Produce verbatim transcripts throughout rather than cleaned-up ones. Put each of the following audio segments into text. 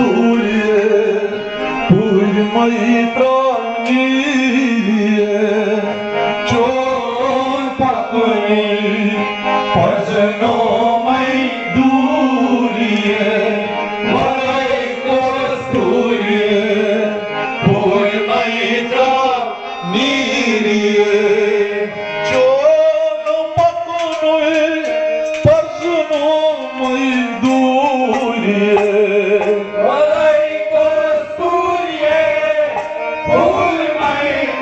دوٗرِ، پوٗرۍ مَے ترٛاونہِ، چون پَکُن پَزنو مَے دوٗرِ، وَلَے کۄس دوٗرِ، پوٗرۍ مَے ترٛاونہِ، چون پَکُن پَزنو مَے دوٗرِ۔ وَلَے کۄس دوٗرِ، پوٗرۍ مَے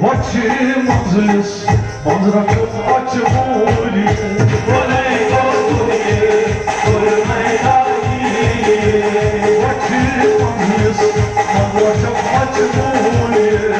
وۄنۍ چھِ منزلس منٛز رٹو اچھ بوٗلِتھ۔ وۄنۍ چھِ منزلس منٛز رٹو اچھ بوٗلِتھ۔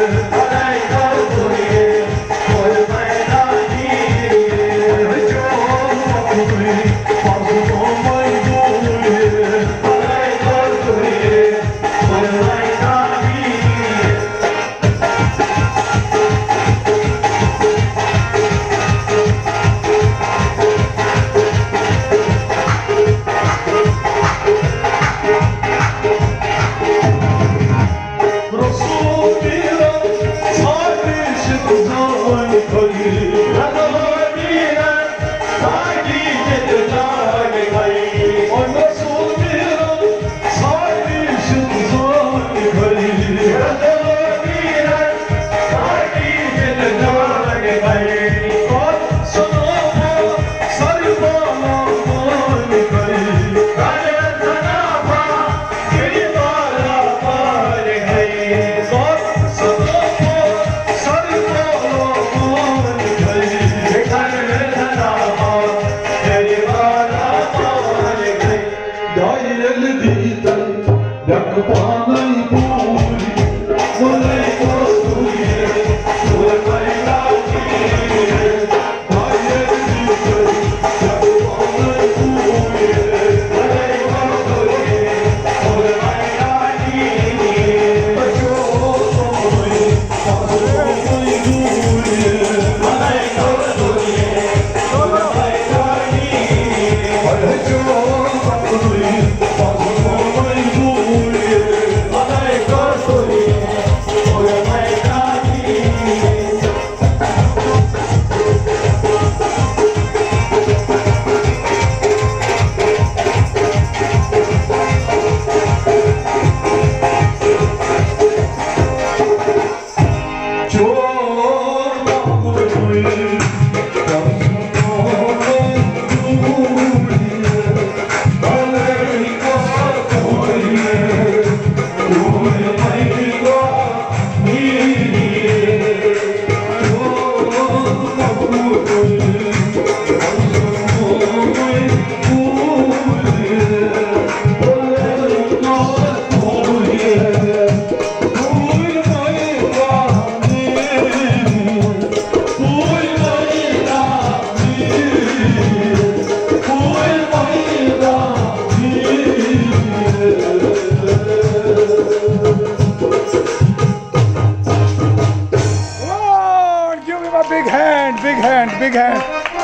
Come on, give him a big hand, big hand, big hand.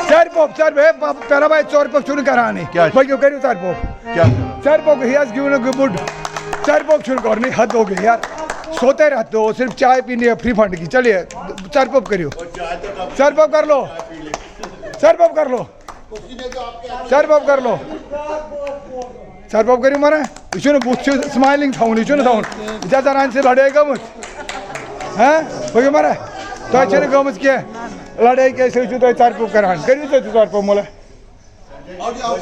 ژَرِ پوٚپ، ژَرِ پوٚپ، ہے، پ-، پیارا بھائی، ژَرِ پوٚپ چھُنہٕ کرانٕے۔ کیٛاہ چھُ؟ پٔکِو، کٔرِو ژَرِ پوٚپ۔ کیٛاہ چھُ؟ ژَرِ پوٚپ، he has given a good. ژَرِ پوٚپ چھُنہٕ کرنٕے، حد ہو گئی یار۔ سوتے رہتے ہو، صرف چائے پینی ہے فری فنڈ کی۔ چلیے، ژَرِ پوٚپ کٔرِو۔ ژَرِ پوٚپ کر لو۔ ژَرِ پوٚپ کر لو۔ ژَرِ پوٚپ کر لو۔ ژَرِ پوٚپ کٔرِو مَرا۔ یہِ چھُنہٕ بُتھ چھُ سمایلنگ تھاوُن، یہِ چھُنہٕ تھاوُن۔ یہِ چھا زَنانہِ سۭتۍ لڑٲے گٔمٕژ؟ ہاں؟ پٔکِو مَرا۔ تۄہہِ چھَنہٕ گٔمٕژ کینٛہہ لڑٲے، کیٛازِ تُہۍ چھِو تۄہہِ ژَرِ پوٚپ کران۔ کٔرِو تُہۍ تہِ ژَرِ پوٚپ مۄلہ۔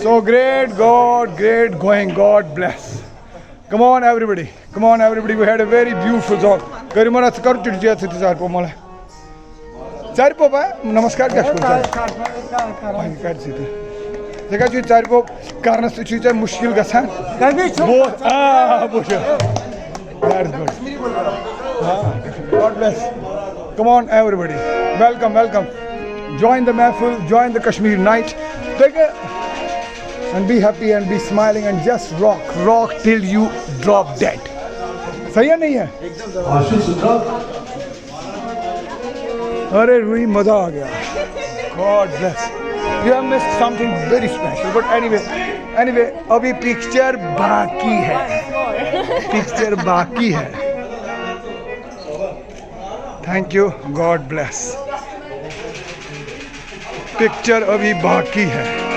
So great God, great going, God bless. Come on, everybody. Come on, everybody. We had a very beautiful song. کٔرِو مَرا، ژٕ کَر ٹِٹہِ جیت سۭتۍ ژَرِ پوٚپ مۄلہ۔ ژَرِ پوٚپ، ہا؟ نمسکار کیٛاہ چھُ کران؟ وۄنۍ کر ژٕ تہِ۔ ژےٚ کیٛاہ چھُے ژَرِ پوٚپ کرنَس سۭتۍ چھُے ژےٚ مُشکِل گژھان؟ کَمہِ چھُ؟ بہٕ اوس-، آ، بہٕ چھُس۔ That is good. God bless. Come on, everybody. Welcome, welcome. Join the محفل, join the Kashmir night. تُہۍ گٔے-، and be happy and be smiling and just rock, rock till you drop dead. صحیح ہے نہیں ہے؟ ارے روئی، مزہ آ گیا۔ God bless. You have missed something very special, but anyway, anyway, ابھی picture باقی ہے۔ پکچر باقی ہے۔ Thank you. God bless. Picture ابھی باقی ہے۔